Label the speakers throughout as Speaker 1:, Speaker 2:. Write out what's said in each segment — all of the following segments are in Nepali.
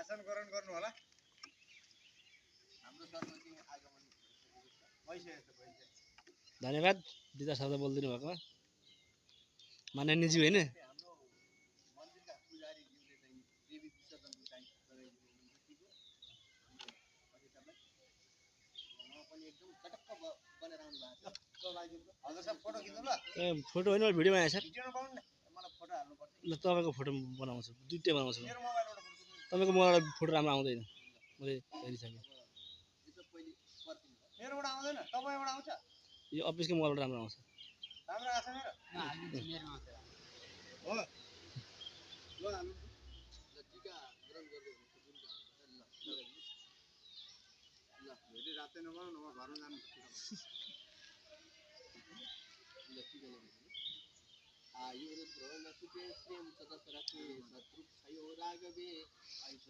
Speaker 1: भाषण गर्नु होला हाम्रो सरमती आगमन भइसकेको छ।
Speaker 2: धन्यवाद दुईटा शब्द बोलिदिनु भएकोमा। माननीयज्यू होइन
Speaker 1: हाम्रो मन्दिरका पुजारीज्यूले चाहिँ देवी विसर्जनको टाइम गराइदिनु पनि एकदम चटक्क बनेर आउनु भएको छ। हजुर सर फोटो खिच्नु ल।
Speaker 2: ए फोटो होइन भिडियोमा आएछ
Speaker 1: भिडियोमा पाउनु न, मलाई फोटो हाल्नुपर्छ।
Speaker 2: ल तपाईँको फोटो बनाउँछु, दुईटै बनाउँछु।
Speaker 1: मेरो मोबाइलबाट फोटो खिच्नु।
Speaker 2: तपाईँको मोबाइलबाट फोटो राम्रो आउँदैन, मैले हेरिसकेँ।
Speaker 1: यो पहिले पर्खिनु। मेरोबाट आउँदैन, तपाईँबाट आउँछ?
Speaker 2: यो अफिसको मोबाइलबाट राम्रो आउँछ।
Speaker 1: राम्रो आछ मेरो? मेरोमा आउँछ। हो ल हाल्नु। ल टिका ग्रहण गर्दै हुनुहुन्छ जुन ल ल भेटी रातै नभए नभए घरमा जानु टिका ल टिका लगाउनु।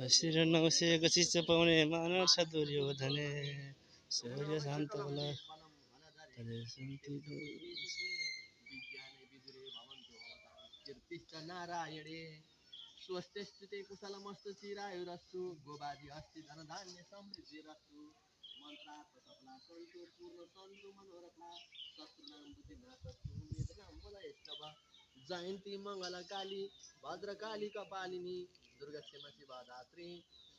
Speaker 2: शिर नौसेको चिज पाउने मानव छ दुर्योधने सूर्य शान्त होला
Speaker 1: नारायणे स्वस्तिष्ठिते कुशलमस्तु चिरायुरस्तु गोबादि अस्ति धनधान्य समृद्धिरस्तु मन्त्रार्थ सफला सन्तु पूर्ण सन्तु मनोरथा शत्रुनाम बुद्धिनाशस्तु उमेदनाम बलयस्तव जयन्ती मङ्गलकाली भद्रकाली कपालिनी दुर्गा क्षमा शिवा धात्री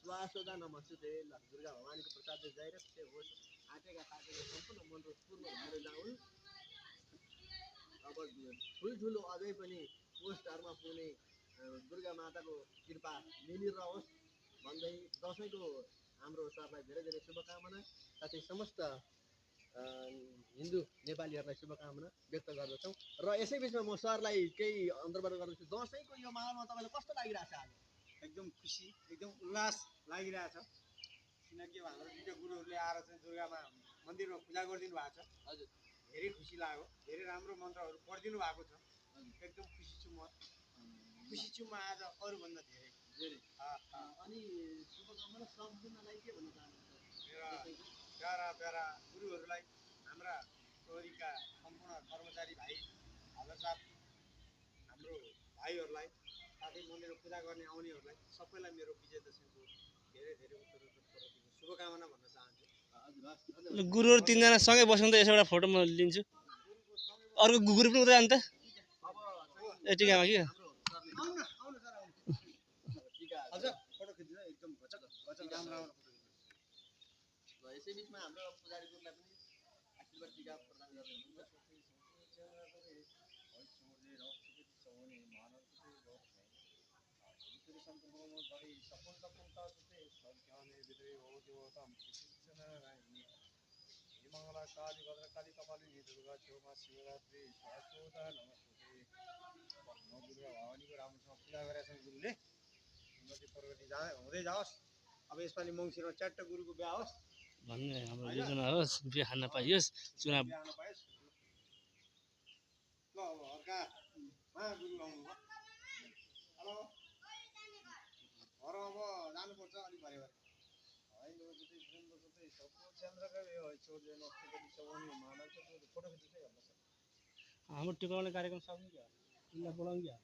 Speaker 1: स्वासोदा नमस्ते। ल दुर्गा भवानीको प्रसाद जय रक्षे होस्। आँटेका ताटेका सम्पूर्ण मनोरथ पूर्ण भएर जाउन्। अब ठुल्ठुलो अझै पनि पोस्टहरूमा पुग्ने दुर्गा माताको कृपा मिलिरहोस् भन्दै दसैँको हाम्रो सरलाई धेरै धेरै शुभकामना साथै समस्त हिन्दू नेपालीहरूलाई शुभकामना व्यक्त गर्दछौँ। र यसै बिचमा म सरलाई केही अन्तर्वार्ता गर्दछु। दसैँको यो माहौलमा तपाईँलाई कस्तो लागिरहेछ आज? एकदम खुसी, एकदम उल्लास लागिरहेछ। किनकि हाम्रो दुईटा गुरुहरूले आएर चाहिँ दुर्गामा मन्दिरमा पूजा गरिदिनु भएको छ। हजुर धेरै खुसी लाग्यो। धेरै राम्रो मन्त्रहरू पढिदिनु भएको छ। एकदम खुसी छु म। खुसी छु म आज अरूभन्दा धेरै धेरै। अनि शुभकामना सम्पूर्णलाई के भन्न चाहनुहुन्छ? मेरा प्यारा प्यारा गुरुहरूलाई, हाम्रा प्रहरीका सम्पूर्ण कर्मचारी भाइ हाजर साहब, हाम्रो भाइहरूलाई, साथै मन्दिरमा पूजा गर्ने आउनेहरूलाई सबैलाई मेरो विजय दशमीको धेरै धेरै उत्तरोत्तर शुभकामना भन्न चाहन्छु।
Speaker 2: गुरुहरू तिनजना सँगै बस्नु त यसो एउटा फोटो म लिन्छु। अर्को गुरु पनि उता जानु त ए टिकामा कि
Speaker 1: यसै बिचमा हाम्रो पुजारी गुरुलाई पनि आशीर्वाद टिका प्रदान गर्नुहुन्छ। मङ्गलकाली भद्रकाली कपालिनी दुर्गा क्षमा शिवरात्रि शाश्वता नमस्ते। दुर्गा भवानीको राम्रोसँग पूजा गरेका छन् गुरुले। उन्नति प्रगति हुँदै जाओस्। अब यसपालि मङ्सिरमा च्याट्ट गुरुको बिहा होस्
Speaker 2: भन्ने हाम्रो योजना होस्, बिहा खान पाइयोस्, चुनाव
Speaker 1: ल अब अर्का महागुरु आउनुभयो। हेलो घर अब जानुपर्छ अलिक भरे भरे
Speaker 2: हाम्रो टिकाउने कार्यक्रम सक्नु क्या उसलाई बोलाउनु क्या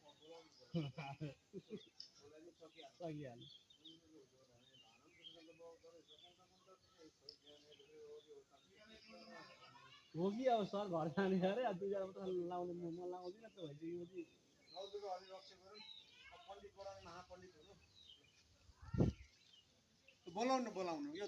Speaker 2: सकिहाल्यो। हो कि अब सर घर जाने अरे दुईजना मात्र लाउने नलाउँदिनँ त भइसकेपछि
Speaker 1: नौदुर्गा हरिरक्षक गरौँ। पण्डित बोलाउने महापण्डित हुनु बोलाउनु यो